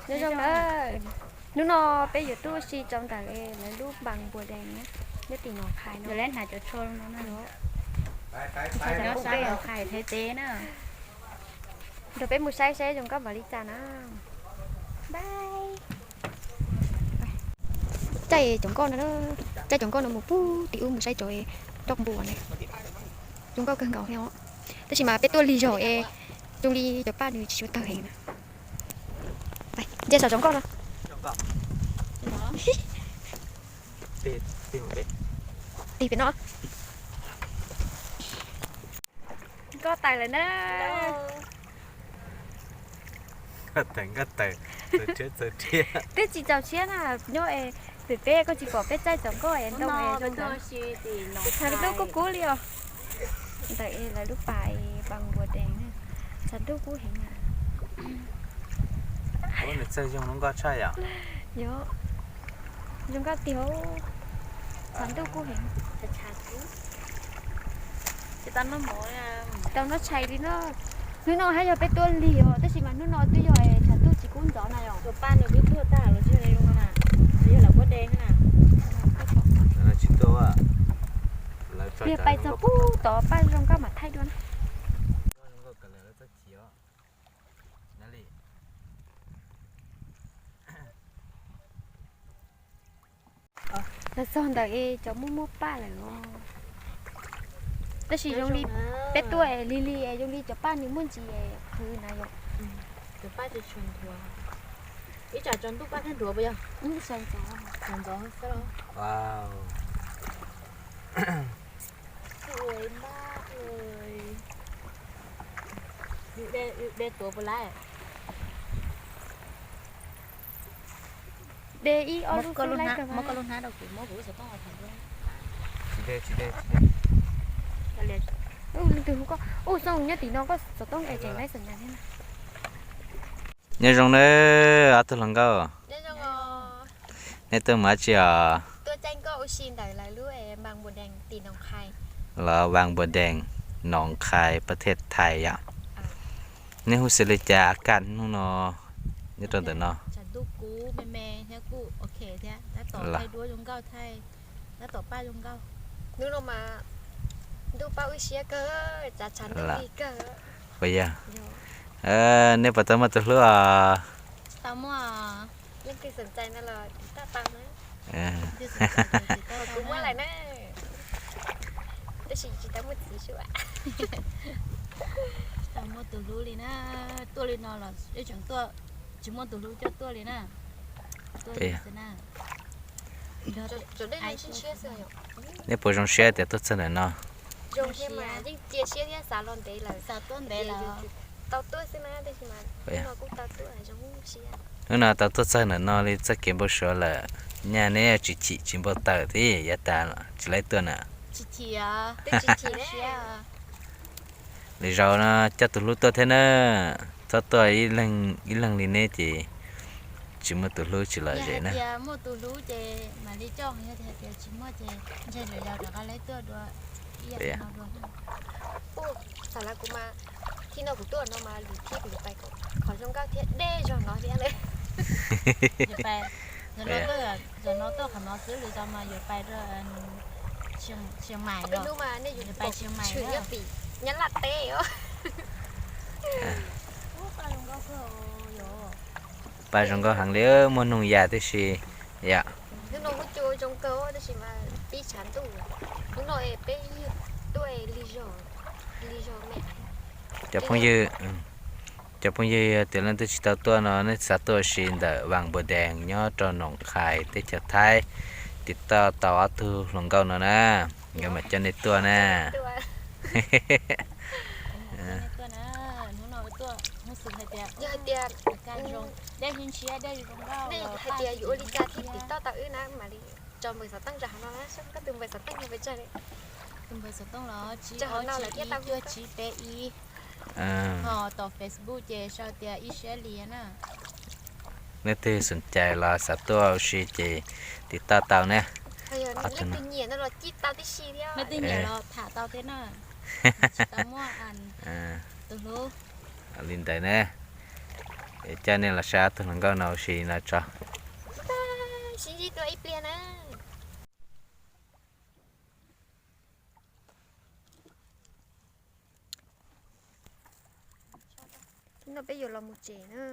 Nyob zoo na, hnub no peb yuav tuaj ua si rau ntawm lawv lub npas npua dees nyob tim Noos Khais no. Lawv hnav cov tsho no, nyob sab Noos Khais Thaib teb na. Nrog peb mus saib saib zoo nkauj npaum li cas na. Caij cov nkoj no, caij cov nkoj no mus puag tim ub mus saib cov coj npua na. Zoo nkauj kawg nkaus thiab os. Tab sis mas peb tuaj lig zog es zoo li cov paj nws tsis tshua tawg heev na. Ntsia saum cov nkoj no. Tig pem no. Nkoj tawm lawm na. Nkoj tawm, nkoj tawm, txaus rhiab, txaus rhiab. Twb tsis txaus rhiab na, nyob es pem peb koj tsis pom peb txaij txaus nkoj es ntoo es zoo ntawd. Tshav ntuj kub kub li os. Ntawm es lawv lub pas es npas npua dees na. Tshav ntuj kub heev na. Ua nws txawj zoo nkoj tshaj yom. Yog, zoo nkoj tiag. Tshav ntuj kub heev. Tsis tau noj tshais li no. Hnub no haj yog peb tuaj lig os, tab sis mas hnub no twb yog tshav ntuj tsis kub ntxov na yom. Tus paj nws twb tuag tag los tsis yog li no na, yog lawv kuab de na. Tsis tuaj. Pliag pais txog pub tod paj zoo nkauj mam thaij dua na. Los txog ntawm es cov muaj muaj paj lawm os. Tab sis zoo li peb tuaj es lig lig es zoo li cov paj nws muaj ntsis es qhwv na yom. Cov paj tsis tshua nthuav. Ib tsam tsaus ntuj paj thiaj nthuav puas yog? Tsaus ntxov. Tsaus ntxov xwb los. Wow. De tuav puas lawm? De ib ob lub xwb lawm. Muab koj lub hnab rau kuv, muab kuv lub xov tooj los tham dua. Tsis de, tsis de, tsis de. Leej twg hu koj? Ub, xoo nyob tim no koj xov tooj es tseem laib xam nyas thiab na. Nyob zoo nawb ob tug hluas nkauj. Nej tuaj mus dab tsi os? Los Vaj Npua Dees, Noov Qhais, Pab Thej Thais yom. Nej hu xws li cas kaj hnub no nyob rau ntawm no? Tab tom thaij duab zoo nkauj, thaij tab tom paj zoo nkauj. Hnub no mas ntuj pab wb siab kawg, tsav tshav ntuj lig kawg. Puas yog? Nej puas tau muaj tus hlub os? Tsis tau muaj. Leej twg xom txais no los tiv tauj tau na. Kuv muab lawm na. Tab sis tsis tau muaj txiv sua. Tsis tau muaj tus hlub li na. Tuaj li no los ib tseem tuaj, tsis muaj tus hlub coj tuaj li na. Tuaj li xwb na. Nej puas zoo siab tias tuaj txog ntawm no? Zoo siab mas yeej cia siab thiab xav los ntev lawm. Xav tuaj ntev lawm. Tau tuaj xwb na, tab sis mas hnub no kuj tau tuaj zoo siab. Hnub no tau tuaj txog ntawm no li txoj kev npau suav lawm, nyaj neb tsis chim tsis npau taws thiab yav tas tsis laib tuaj na. Tsis chim, twb tsis chim siab. Lwm zaus no coj tus hlub tuaj thiab na, txhob tuaj ib leeg li neb ces tsis muaj tus hlub tsis lom zem na. Yog tias muaj tus hlub ces mam li coj, yog tias tsis muaj ces ntshe lwm zaus rov qab laib tuaj dua ib yam no dua. Ua, xam lawv kuv mas, thib no kuv tuaj no mas lwm thib kuv yuav pais qhov zoo nkauj thiab deb zog no thiab lawm. Yuav pais, zaum no tuaj qhov no xwb, lwm zaus mas yuav pais rau Xiav Mais, yuav pais Xiav Mais nyob tim Nyab Laj teb os. Paj zoo nkauj heev li, muaj noog yam tib si yom. Hnub no kuj cua zoo kawg tab sis mas pib tshav ntuj. Hnub no peb tuaj lig zog, lig zog me. Cov phooj ywg, cov phooj ywg yog tias leej twg tsis tau tuaj no nej xav tuaj ua si ntawm Vaj Npua Dees nyob rau Noom Qhais teb chaws Thaib, tiv toj tau ob tug hluas nkauj no na, nkawd mam coj nej tuaj na. Nej hais tias yuav ua li cas thiaj tiv toj tau wb na mam li tso npawb xov tooj rau hauv no na, koj tus npawb xov tooj yog pes tsawg? Tus npawb xov tooj los tsib ob tsib ib cuaj tsib peb ib. Ho tom Facebook ces sau tias Ib Siab Lias na. Leej twg xoom cais los xav tuaj ua si ces tiv toj tau na. Leej twg nyiam no los ci tau tib si thiab. Leej twg nyiam los tham tau thiab na. Tsis tau muaj tus hlub. Li ntawd na. Coj nej los saib ob tug hluas nkauj no ua si no tso. Sib ntsib dua ib pliag na. Hnub no peb yuav los mus tsev na.